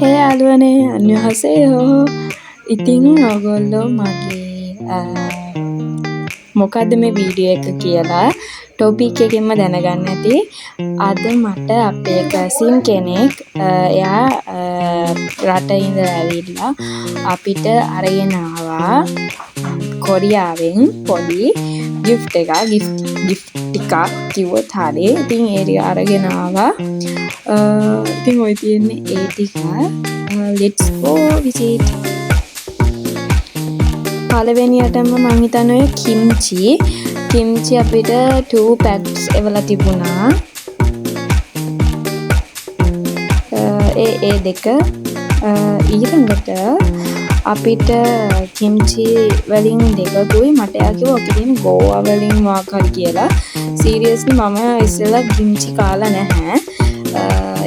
හේ යාළුවනේ, අන්‍යහසේයෝ. ඉතින් ඔයගොල්ලෝ මගේ මොකද්ද මේ වීඩියෝ එක කියලා ටොපික් එකෙන්ම දැනගන්න ඇති. අද මට අපේ කසින් කෙනෙක්, එයා රට ඉඳලා ඇවිල්ලා අපිට අරගෙන ආවා කොරියාවෙන් පොඩි ගිෆ්ට් එකක්, ගිෆ්ට් ටිකක් කිව්වොත් හරි. ඉතින් ඒ ටික අරගෙන ආවා. ඉතින් ඔය තියෙන්නේ ඒ ටික. Let's go visit. පළවෙනියටම මං හිතන්නේ ඔය කිම්චි. කිම්චි අපිට 2 packs එවලා තිබුණා. ඒ ඒ දෙක. ඊළඟට අපිට කිම්චි වලින් දෙකකුයි මට එයා කිව්වා ඔකේ තියෙන ගෝවා වලින් මොකක් හරි කියලා. සීරියස්ලි මම ඉස්සෙල්ලා කිම්චි කාලා නැහැ.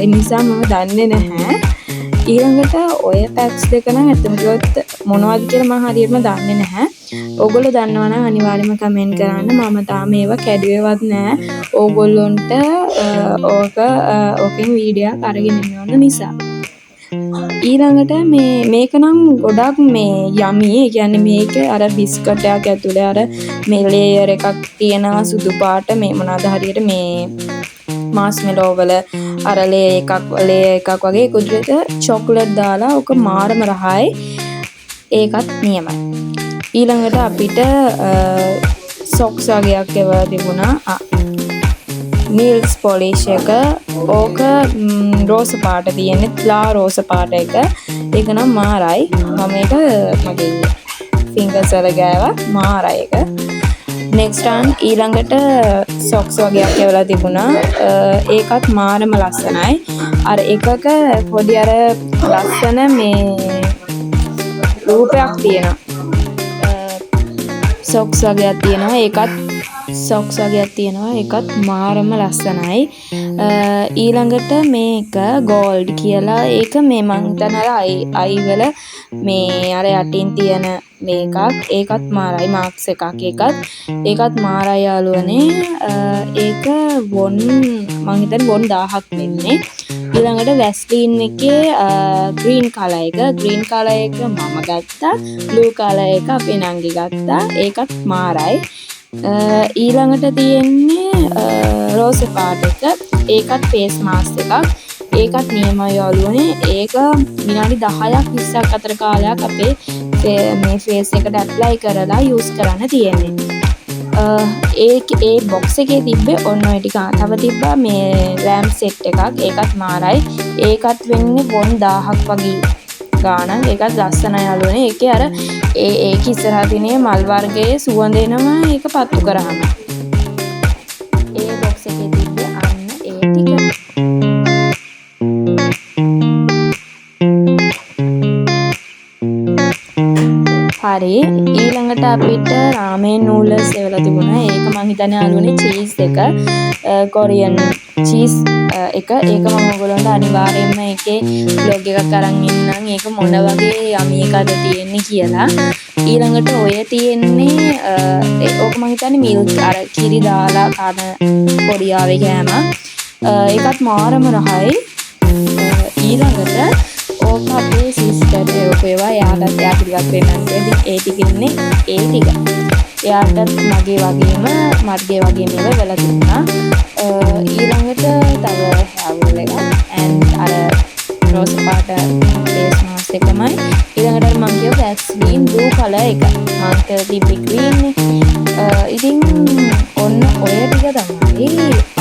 ඒ නිසා මම දන්නේ නැහැ. ඊළඟට ඔය පැක්ස් දෙක නම් ඇත්තම කිව්වොත් මොනවද කියලා මම හරියටම දන්නේ නැහැ. ඕගොල්ලෝ දන්නවා නම් අනිවාර්යයෙන්ම කමෙන්ට් කරන්න. මම තාම ඒවා කැඩුවේවත් නෑ. ඕගොල්ලොන්ට ඕකෙන් වීඩියෝ එකක් අරගෙන එන්න ඕන නිසා. ඊළඟට මේක නම් ගොඩක් මේ යමි. ඒ කියන්නේ මේක අර බිස්කට් එකක් ඇතුලේ අර මේ ලේයර් එකක් තියෙනවා සුදු පාට, මේ මොනවාද හරියට මේ මාස්මෙලෝ වල අර ලේයර් එකක් වගේ ඒක උඩට චොක්ලට් දාලා ඔක මාරම රහයි. ඒකත් නියමයි. ඊළඟට අපිට සොක්ස් වගේක් එවලා තිබුණා. නීල්ස් පොලිෂ් එක. ඕක රෝස පාට තියෙන්නේ, ලා රෝස පාට එක. ඒක නම් මාරයි. මම ඒක මගේ ෆින්ගර්ස් වල ගෑවා. මාරයි ඒක. නෙක්ස්ට් වන් ඊළඟට සොක්ස් වගේක් එවලා තිබුණා. ඒකත් මාරම ලස්සනයි. අර එකක පොඩි අර ලස්සන මේ රූපයක් තියෙනවා. සොක්ස් වගේක් තියෙනවා. ඒකත් සොක්ස් වගේක් තියෙනවා. ඒකත් මාරම ලස්සනයි. ඊළඟට මේක ගෝල්ඩ් කියලා. ඒක මේ මං හිතන්නේ අර අයි වල මේ අර යටින් තියෙන මේකක්. ඒකත් මාරයි. මාක්ස් එකක් ඒකත්. ඒකත් මාරයි යාළුවනේ. ඒක වොන් මං හිතන්නේ වොන් 1000ක් වෙන්නේ. ඊළඟට වැස්ලින් එකේ ග්‍රීන් කලර් එක. ග්‍රීන් කලර් එක මම ගත්තා. බ්ලූ කලර් එක අපේ නංගි ගත්තා. ඒකත් මාරයි. ඊළඟට තියෙන්නේ රෝස පාට එක. ඒකත් ෆේස් මාස්ක් එකක්. ඒකත් නියමයි යාළුවනේ. ඒක විනාඩි 10ක් 20ක් අතර කාලයක් අපේ මේ ෆේස් එකට ඇප්ලයි කරලා යූස් කරන්න තියෙන්නේ. ඒ බොක්ස් එකේ තිබ්බේ ඔන්න ඔය ටික. තව තිබ්බා මේ ලෑම්ප් සෙට් එකක්. ඒකත් මාරයි. ඒකත් වෙන්නේ වොන් 1000ක් වගේ ගාණක්. ඒකත් ලස්සනයි යාළුවනේ. ඒකේ අර ඒක ඉස්සරහා තියෙන මල් වර්ගයේ සුවඳ එනවා ඒක පත්තු කරාම. ඒ බොක්ස් එකේ තිබ්බේ අන්න ඒ ටික. හරි. ඊළඟට අපිට රාමෙන් නූඩල්ස් එවලා තිබුණා. ඒක මං හිතන්නේ යාළුවනේ චීස් එක, කොරියන් චීස් එක. ඒක මම ඔයගොල්ලන්ට අනිවාර්යයෙන්ම ඒකේ ව්ලොග් එකක් අරන් ඉන්නම්. ඒක මොන වගේ යමි එකද තියෙන්නේ කියලා. ඊළඟට ඔය තියෙන්නේ, ඕක මං හිතන්නේ මිල්ක් අර කිරි දාලා කන කොරියාවේ කෑම. ඒකත් මාරම රහයි. ඊළඟට ඕක අපේ සිස්ටර්ට එවපු ඒවා. එයාටත් එයා ටිකක් දෙන්නත් ඕනේ. ඉතින් ඒ ටික ඉන්නේ ඒ ටික. එයාටත් මගේ වගේම මර්ගේ වගේම ඒවා වෙලා තිබුණා. ඊළඟට තව හෙයාර් ඔයිල් එකක් ඇන්ඩ් අර රෝස පාට ෆේස් මාස්ක් එකමයි. ඊළඟට අර මං කියව වැස්ලින් බ්ලූ කලර් එක. මං කියලා තිබ්බේ ග්‍රීන් නේ. ඉතින් ඔන්න ඔය ටික තමයි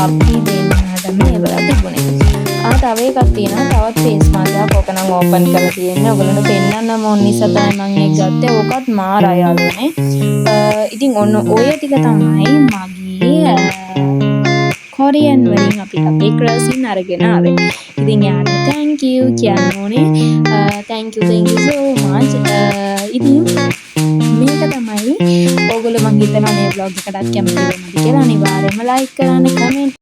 අපි දෙන්නටම එවලා තිබුණේ. තව එකක් තියෙනවා. තවත් ෆේස් මාස්ක් එකක්. ඕක නම් ඕපන් කරලා තියෙන්නේ. ඔයගොල්ලන්ට පෙන්නන්නම ඕන නිසා තමයි මං ඒක ගත්තේ. ඕකත් මාරයි යාළුවනේ. ඉතින් ඔන්න ඔය ටික තමයි මගේ කොරියන් වලින් අපිට අපේ ක්‍රසින් අරගෙන ආවේ. ඉතින් එයාට thank you කියන්න ඕනේ. Thank you, thank you so much. ඉතින් මේක තමයි ඔයගොල්ලෝ මං හිතනවා මේ vlog එකටත් කැමති වෙන්නද කියලා. අනිවාර්යයෙන්ම like කරන්න, comment